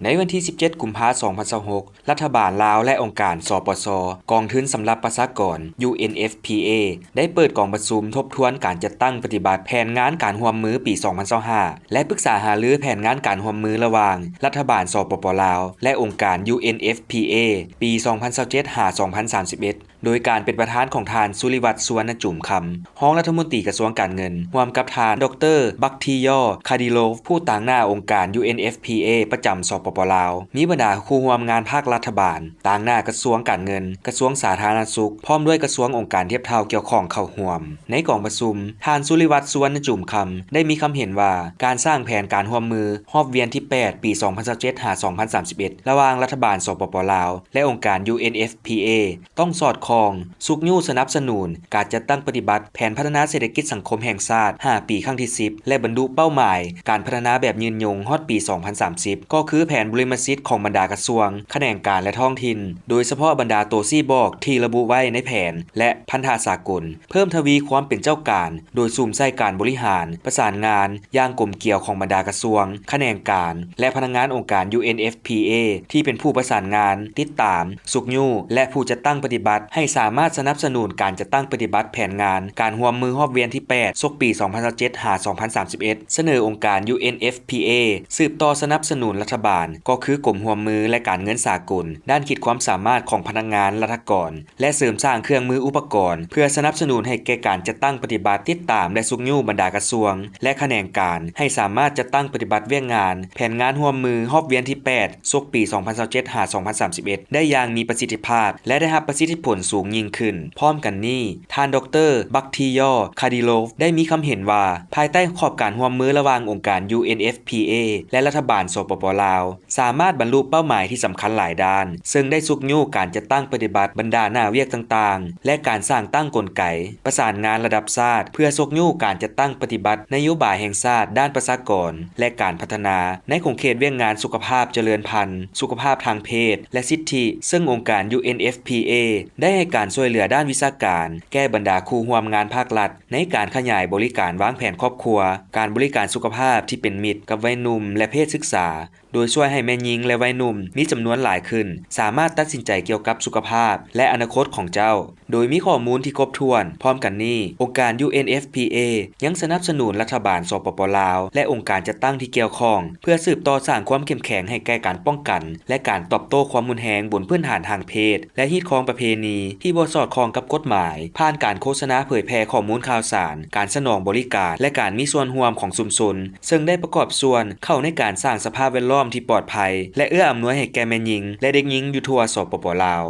ໃນວັນທີສິບເຈັດ ກຸມພາ ສອງພັນຊາວຫົກ ລັດຖະບານລາວ ແລະ ອົງການ ສປຊ ກອງທຶນສຳລັບປະຊາກອນ UNFPA ໄດ້ເປີດກອງປະຊຸມທົບທວນການຈັດຕັ້ງປະຕິບັດແຜນງານການຮ່ວມມືປີສອງພັນຊາວຫ້າ ແລະ ປຶກສາຫາລືແຜນງານການຮ່ວມມືລະຫວ່າງລັດຖະບານ ສປປ ລາວ ແລະ ອົງການ UNFPA ປີສອງພັນຊາວເຈັດ ຫາ ສອງພັນສາມສິບເອັດ ໂດຍການເປັນປະທານຂອງທ່ານ ສຸລິວັດ ສຸວັນນະຈູມຄຳ ຮອງລັດຖະມົນຕີກະຊວງການເງິນ, ຮ່ວມກັບທ່ານ ດອກເຕີ ບັກທີຢໍ ຄາດີໂລຟ ຜູ້ຕາງໜ້າອົງການ UNFPA ປະຈຳ ສປປ ລາວ, ມີບັນດາຄູ່ຮ່ວມງານພາກລັດຖະບານ, ຕາງໜ້າກະຊວງການເງິນ, ກະຊວງສາທາລະນະສຸກ, ພ້ອມດ້ວຍກະຊວງອົງການທຽບເທົ່າກ່ຽວຂ້ອງເຂົ້າຮ່ວມ. ໃນກອງປະຊຸມ, ທ່ານ ສຸລິວັດ ສຸວັນນະຈູມຄຳ ໄດ້ມີຄຳເຫັນວ່າ ການສ້າງແຜນການຮ່ວມມືຮອບວຽນທີແປດ ປີສອງພັນຊາວເຈັດ ຫາ ສອງພັນສາມສິບເອັດ ລະຫວ່າງລັດຖະບານ ສປປ ລາວ ແລະ ອົງການ UNFPA ຕ້ອງສອດຄ່ອງ, ຊຸກຍູ້ສະໜັບສະໜູນການຈັດຕັ້ງປະຕິບັດແຜນພັດທະນາເສດຖະກິດສັງຄົມແຫ່ງຊາດຫ້າປີຄັ້ງທີສິບ ແລະ ບັນລຸເປົ້າໝາຍການພັດທະນາແບບຍືນຍົງຮອດປີສອງພັນສາມສິບ ກໍຄືແຜນບຸລິມະສິດຂອງບັນດາກະຊວງ, ຂະແໜງການ ແລະ ທ້ອງຖິ່ນ, ໂດຍສະເພາະບັນດາໂຕຊີ້ບອກທີ່ລະບຸໄວ້ໃນແຜນ ແລະ ພັນທະສາກົນ, ເພີ່ມທະວີຄວາມເປັນເຈົ້າການ ໂດຍສຸມໃສ່ການບໍລິຫານ, ປະສານງານຢ່າງກົມກຽວຂອງບັນດາກະຊວງ, ຂະແໜງການ ແລະ ພະນັກງານອົງການ UNFPA ທີ່ເປັນຜູ້ປະສານງານ, ຕິດຕາມ, ຊຸກຍູ້ ແລະ ຜູ້ຈັດຕັ້ງປະຕິບັດ ໃຫ້ສາມາດສະໜັບສະໜູນການຈັດຕັ້ງປະຕິບັດແຜນງານການຮ່ວມມືຮອບວຽນທີແປດ ສົກປີສອງພັນຊາວເຈັດ ຫາ ສອງພັນສາມສິບເອັດ ສະເໜີອົງການ UNFPA ສືບຕໍ່ສະໜັບສະໜູນລັດຖະບານ ກໍຄືກົມຮ່ວມມື ແລະ ການເງິນສາກົນ ດ້ານຂີດຄວາມສາມາດຂອງພະນັກງານລັດຖະກອນ ແລະ ເສີມສ້າງເຄື່ອງມືອຸປະກອນ ເພື່ອສະໜັບສະໜູນໃຫ້ແກ່ການຈັດຕັ້ງປະຕິບັດ, ຕິດຕາມ ແລະ ຊຸກຍູ້ບັນດາກະຊວງ ແລະ ຂະແໜງການ ໃຫ້ສາມາດຈັດຕັ້ງປະຕິບັດວຽກງານແຜນງານຮ່ວມມືຮອບວຽນທີແປດ ສົກປີສອງພັນຊາວເຈັດ ຫາ ສອງພັນສາມສິບເອັດ ໄດ້ຢ່າງມີປະສິດທິພາບ ແລະ ໄດ້ຮັບປະສິດທິຜົນສູງຍິ່ງຂຶ້ນ. ພ້ອມກັນນີ້, ທ່ານ ດອກເຕີ ບັກທີຢໍ ຄາດີໂລຟ ໄດ້ມີຄຳເຫັນວ່າ ພາຍໃຕ້ຂອບການຮ່ວມມືລະຫວ່າງອົງການ UNFPA ແລະ ລັດຖະບານ ສປປ ລາວ ສາມາດບັນລຸເປົ້າໝາຍທີ່ສຳຄັນຫຼາຍດ້ານ, ເຊິ່ງໄດ້ຊຸກຍູ້ການຈັດຕັ້ງປະຕິບັດບັນດາໜ້າວຽກຕ່າງໆ ແລະ ການສ້າງຕັ້ງກົນໄກປະສານງານລະດັບຊາດ ເພື່ອຊຸກຍູ້ການຈັດຕັ້ງປະຕິບັດນະໂຍບາຍແຫ່ງຊາດດ້ານປະຊາກອນ ແລະ ການພັດທະນາ ໃນຂົງເຂດວຽກງານສຸຂະພາບຈະເລີນພັນ, ສຸຂະພາບທາງເພດ ແລະ ສິດທິ, ເຊິ່ງອົງການ UNFPA ໄດ້ໃຫ້ການຊ່ວຍເຫຼືອດ້ານວິຊາການແກ່ບັນດາຄູ່ຮ່ວມງານພາກລັດ ໃນການຂະຫຍາຍບໍລິການວາງແຜນຄອບຄົວ, ການບໍລິການສຸຂະພາບທີ່ເປັນມິດກັບໄວໜຸ່ມ ແລະ ເພດສຶກສາ, ໂດຍຊ່ວຍໃຫ້ແມ່ຍິງ ແລະ ໄວໜຸ່ມມີຈຳນວນຫຼາຍຂຶ້ນ ສາມາດຕັດສິນໃຈກ່ຽວກັບສຸຂະພາບ ແລະ ອະນາຄົດຂອງເຈົ້າ ໂດຍມີຂໍ້ມູນທີ່ຄົບຖ້ວນ. ພ້ອມກັນນີ້, ອົງການ UNFPA ຍັງສະໜັບສະໜູນລັດຖະບານ ສປປ ລາວ ແລະ ອົງການຈັດຕັ້ງທີ່ກ່ຽວຂ້ອງ ເພື່ອສືບຕໍ່ສ້າງຄວາມເຂັ້ມແຂງໃຫ້ແກ່ການປ້ອງກັນ ແລະ ການຕອບໂຕ້ຄວາມຮຸນແຮງບົນພື້ນຖານທາງເພດ ແລະ ຮີດຄອງປະເພນີທີ່ບໍ່ສອດຄ່ອງກັບກົດໝາຍ ຜ່ານການໂຄສະນາເຜີຍແຜ່ຂໍ້ມູນຂ່າວສານ, ການສະໜອງບໍລິການ ແລະ ການມີສ່ວນຮ່ວມຂອງຊຸມຊົນ, ເຊິ່ງໄດ້ປະກອບສ່ວນເຂົ້າໃນການສ້າງສະພາບແວດລ້ອມທີ່ປອດໄພ ແລະ ເອື້ອອຳນວຍໃຫ້ແກ່ແມ່ຍິງ ແລະ ເດັກຍິງຢູ່ທົ່ວ ສປປ ລາວ.